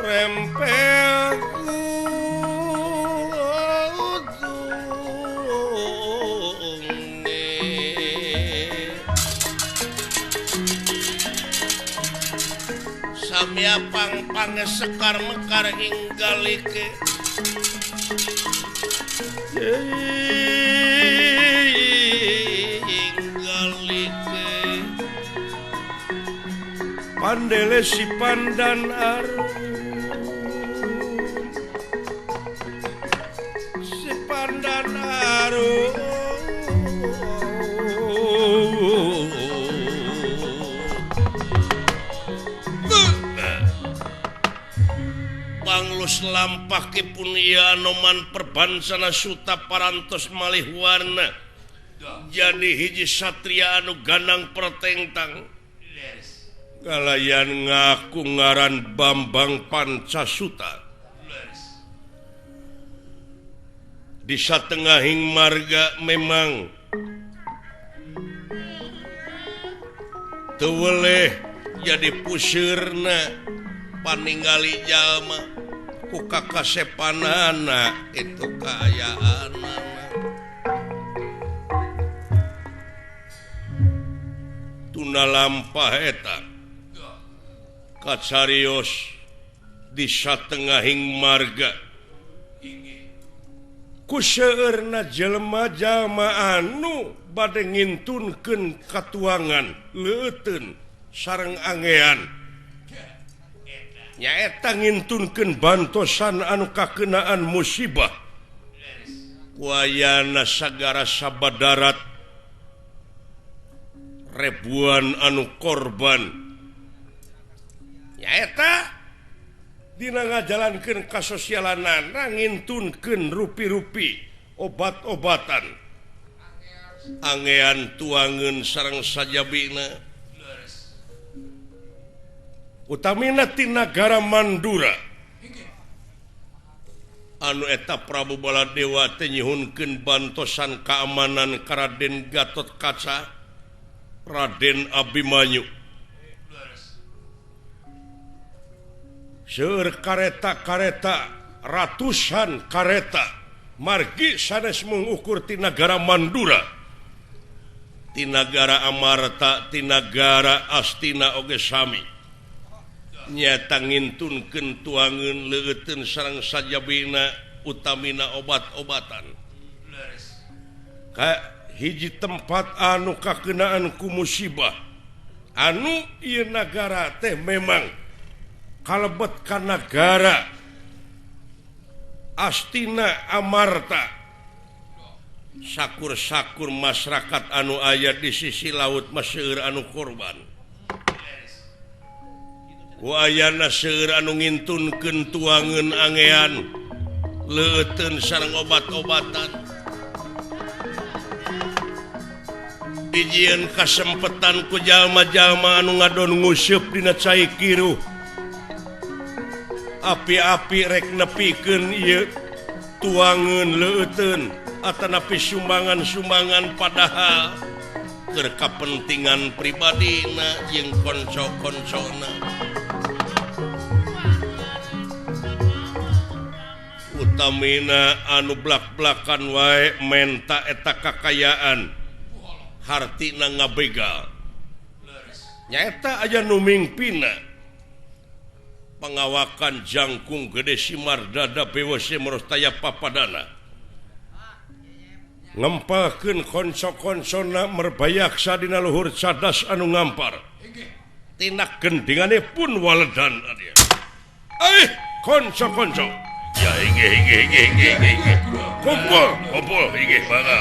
Rempel samya pang-pange sekar mekar inggalike inggalike pandele si pandan arum si pandan arum Panglus lampahipun ieu Anoman perbansana suta parantos malih warna jadi hiji satria anu ganang pertengtang kalayan ngaku ngaran Bambang Pancasuta di satengahing marga memang teu weleh jadi puseurna paningali jalma ku kakasepanana itu kaayaanana tuna lampah eta kacarios di satengahing marga ku seueurna jelema-jalma anu bade ngintunkeun katuangan leuteun sareng angean nyaeta ngintunkeun bantosan anu kakenaan musibah ku ayana sagara sabadarat ribuan anu korban nyaeta dina ngajalankeun kasosialanana ngintunkeun rupi-rupi obat-obatan angean tuangeun sareng sajabina utamina ti nagara Mandura anu eta Prabu Baladewa teh nyuhunkeun bantosan keamanan ka Raden Gatot Kaca Raden Abimanyu seueur kareta-kareta ratusan kareta margi sanes mung ukur ti nagara Mandura ti nagara Amarta ti nagara Astina oge sami nyata ngintunkeun tuangeun leuteun sareng sajabina utamina obat-obatan ka hiji tempat anu kakenaan ku musibah anu ieu nagara teh memang kalebet ka nagara Astina Amarta sakur-sakur masyarakat anu aya di sisi laut mah seueur anu korban ku ayana seueur anu ngintunkeun tuangeun angean leuteun sareng obat-obatan dijieun kasempetan ku jalma-jalma anu ngadon nguseup dina cai kiruh api-api rek nepikeun ieu tuangeun leuteun atanapi sumbangan-sumbangan padahal keur kapentingan pribadina jeung konco-koncona utamina anu blak-blakan wae menta eta kakayaan hartina ngabegal nyaeta aya nu mingpina pangawakan jangkung gede simar dada bewose merostaya papadana ngempalkeun konco-koncona merbayaksa dina luhur cadas anu ngampar tina gendingane pun waledan konco-konco ya inggih inggih inggih inggih inggih kumpul kumpul inggih mangga.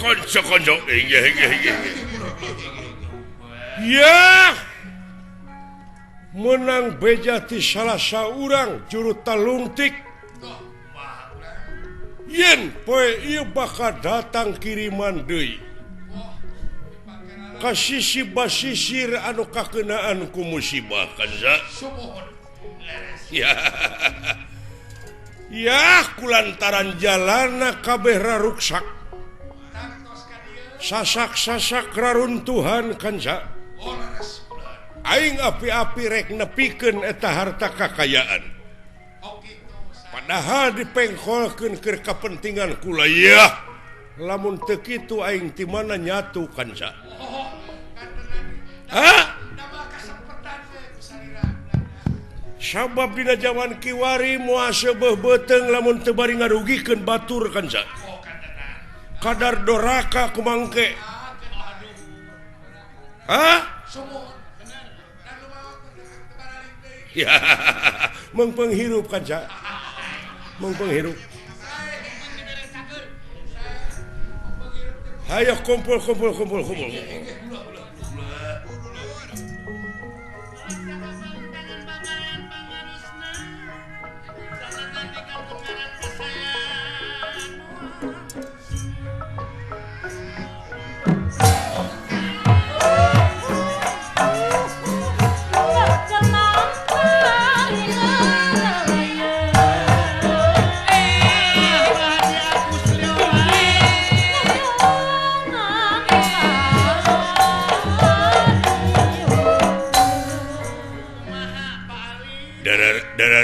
Kanca-kanca. Ya. Menang beja ti salah saurang juru talungtik. Yen poe ieu bakal datang kiriman deui. Ka sisi basisir anu kakenaan ku musibah kanza. Ya. Ya kulantaran jalana kabeh raruksak. Sasak-sasak raruntuhan kanza. Aing api-api rek nepikeun eta harta kakayaan. Padahal dipengkolkeun keur kapentingan kula yeuh. Lamun teu kitu aing ti mana nyatu kanca. Hah? Sabab dina jaman kiwari moal seubeuh beuteung lamun teu bari ngarugikeun batur kanca. Kadar doraka kumangke. Hah? Ya, mengpenghirup kanca. Mengpenghirup. Hayo kumpul kumpul kumpul kumpul.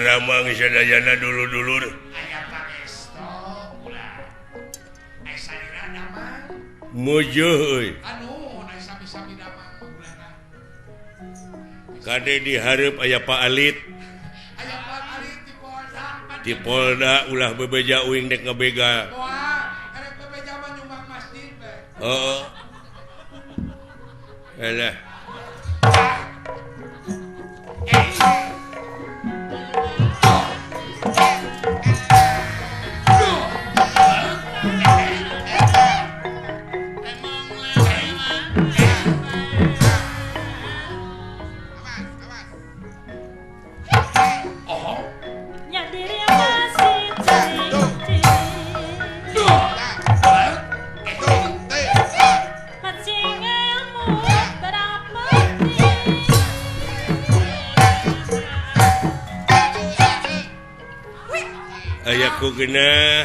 Ramang sadayana dulur-dulur. Aya pangestu ulah. Aya salira damang. Mojoh euy. Anu aya sami-sami damang ulahna. Kade dihareup aya Pak Alit. Aya Pak Alit di Polda. Di Polda ulah bebeja uing dek ngebegal. Moal, erek bebeja mah nyumbang masjid we. Heeh. Alah. Ayaku genah.